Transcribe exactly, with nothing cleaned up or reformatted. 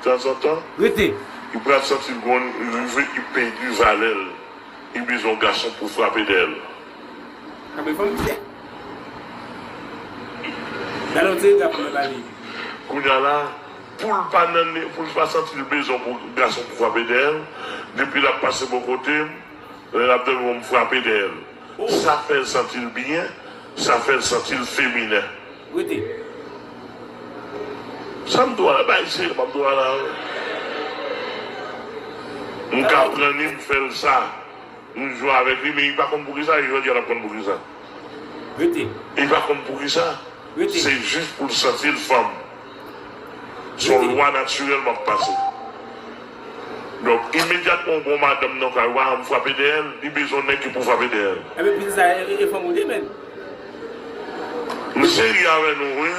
Tanzantan, li pral santi l grann, li rive, li pèdi valè l. Li bezwen yon gason pou frape dèyè l. Kanpe fanm misye. Gade yon ti rega pou mwen ba li. Kounye a la, pou l pa nan, pou l pa santi l bezwen pou gason pou frape dèyè l, depi l ap pase bò kote m, lè l ap dòmi, m frape dèyè l. Sa fè l santi l byen, sa fè l santi l feminen. Rete. Sa m di w la, bay serye m ap di w la. M ka pran li, m fè l sa. M jwe avèk li, men li pa konn poukisa, e jodi a l ap konn poukisa. Rete. Li pa konn poukisa. Rete. Se jis pou l santi l fanm. Se yon lwa natirèl m ap pase. Donk, imedyatman w gen yon madanm nan kay ou, m frape dèyè l, li bezwen yon nèg ki pou frape dèyè l. Ebyen, pitit sa, e, e, e fanm ou li menm. M serye avè nou, wi.